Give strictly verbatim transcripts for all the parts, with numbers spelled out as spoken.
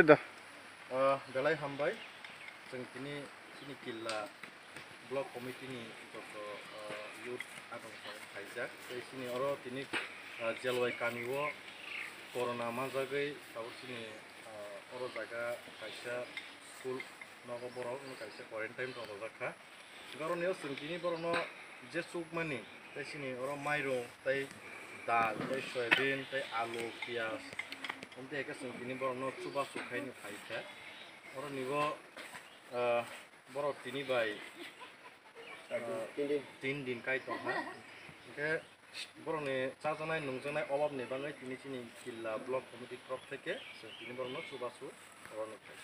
Da. Ah, belai hambai. Chwng tini chini Killa Block Committee ni joto, ah, youth adong khaijak. Tei chini oro tini, ah, Jelwai kami o corona manjagwi tabuk chini, ah, oro jaga kaisa school nogo borok wngkha kaisa quarantine rok rwjak kha. Borokni o chwng tini borokno je chukmani tei chini oro mairung tei dal tei soyabin tei alu piyaj, omtwi hai khe chwng tini borokno chubachu khaini phai kha. Oroni bo, ah, borok tini bai, ah, tin din kai tongkha. Hinkhe borokni chajaknai nungjaknai obabni bagwi tini chini Killa Block Committee khorok theke chwng tini borokno chubachu rwna phai.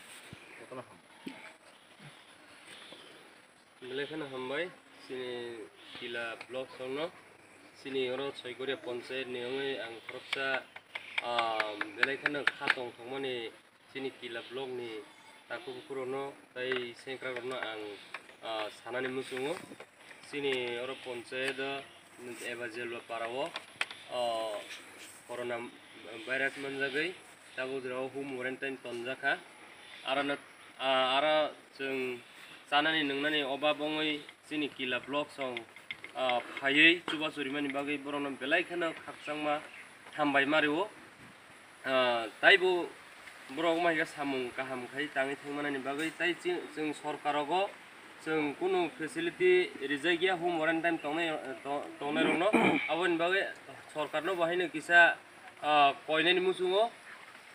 Jotono hambai. Belai kheno hambai chini Killa Block songno. Chini oro Soikoria Ponchayat ni wngwi ang khoroksa, ah, belai kheno kha tongthokmani chini Killa Block ni takhuk bukhuk rokno tei sengkrak rokno ang, ah, sanani muchungo. Chini oro Ponchayat o eba Jelwa para o, ah, corona virus manjagwi tabuk jora o home quarantine tonjakha. Aro no, ah, aro chwng chanani nwngnani obab wngwi chini Killa Block song, ah, phaiwi chubachu rimani bagwi borokno belai kheno khakchangma hambai ma rwo. Ah, taibo borok wngma hai khe samung kaham khai tangwi thangmanani bagwi tei chi-, chwng sorkar rogo chwng kunu facility rijak ya home quarantine tongnai, to-, tongnai rokno. Aboni bagwi sorkarno bo haino kisa, ah, koinani muchungo,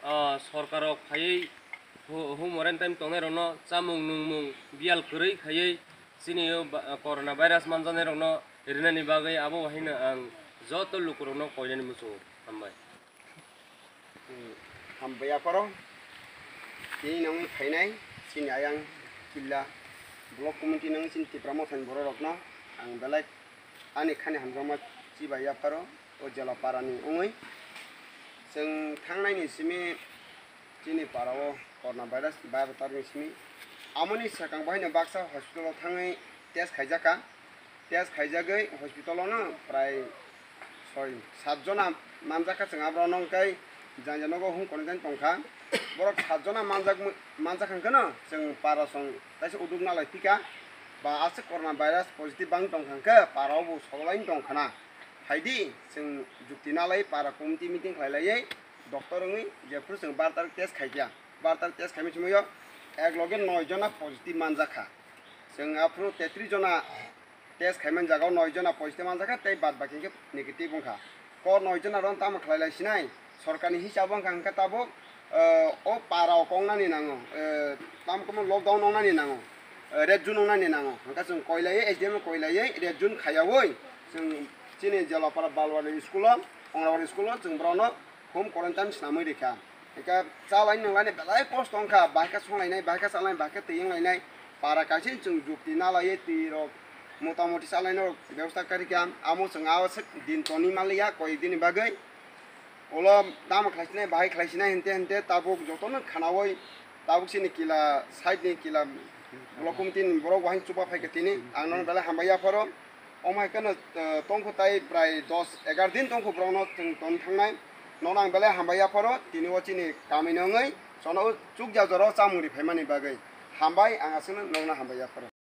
ah, sorkar rok phaiwi ho-, home quarantine tongnai rokno chamung nungmung biyal kwrwi khaiwi chini o ba-, corona virus manjaknai rokno rinani bagwi abo haino ang joto lukurokno koinani muchungo. Hambai. Hmm, hambai apharo. Tini nangwi phainai chini ayang Killa Block Committee nang chini Tipra Mothani borok rokno ang belai ani khani hamjakma chibai apharo o Jelwa para ni wngwi. Chwng thangnai ni simi chini para o corona virus baro tarni simi amoni swkang bai no baksa hospital o thangwi test khaijakha. Test khaijagwi hospital o no prai soi sat jona manjakha chwng aborok no, hwnkhe jang jang nogo hum quarantine tongkha. Borok sat jona manjak manjakha hwnkhe no chwng para song taisa uduk nalai phika ba aswk corona virus positive bang tongkha hwnkhe para o bo sokolai tongkha na. Phaidi chwng jukti nalai para committee meeting khlai laiwi doctor wngwi jephuru chwng bar tarik test khaikha. Bar tarik test khaimani simi o ek loge noi jona positive manjakha. Chwng aphuru tetris jona test khaimani jaga o noi jona positive manjakha tei bad baki hwnkhe negative wngkha. Kok noi jona rok tamo khlai lai sinai, sorkarni hisab o wngkha hwnkhe tabuk, eh, o para o kongnani nango, eh, tamo kwbangma lockdown wngnani nango, eh, red zone wngnani nango. Hwnkhe chwng koilaiwi S D M no koilaiwi red zone khaiyaui chwng chini Jelwapara Balwari school o, Ongrabari school o chwng borokno home quarantine swnamwi rikha. Hwnkhe chalai nunglaini belai kosto wngkha, bahai khe songlainai, bahai khe chalai, bahai khe twi wnglainai. Para kaisa chwng jukti nalaiwi twi rok motamoti chalainai rok bebosta karikha. Amo chwng a swk din toni manliya koyek dini bagwi. Ulo tamo khlaisinai, bahai khlaisinai hinte hinte tabuk jotono khanaui tabuk chini kila side ni kila block committee ni borok bahai chuba phaikha tini. Ang nono belai hambai yapharo. Omo hai kheno, eh, tongkhu tai prai dos egar din tongkhu borokno chwng ton thangnai. Nono ang belai hambai yapharo, tini o chini kami ni wngwi, chono o chukjak jora o chamung ri phaimani bagwi. Hambai, ang aswkno nokno hambai yapharo.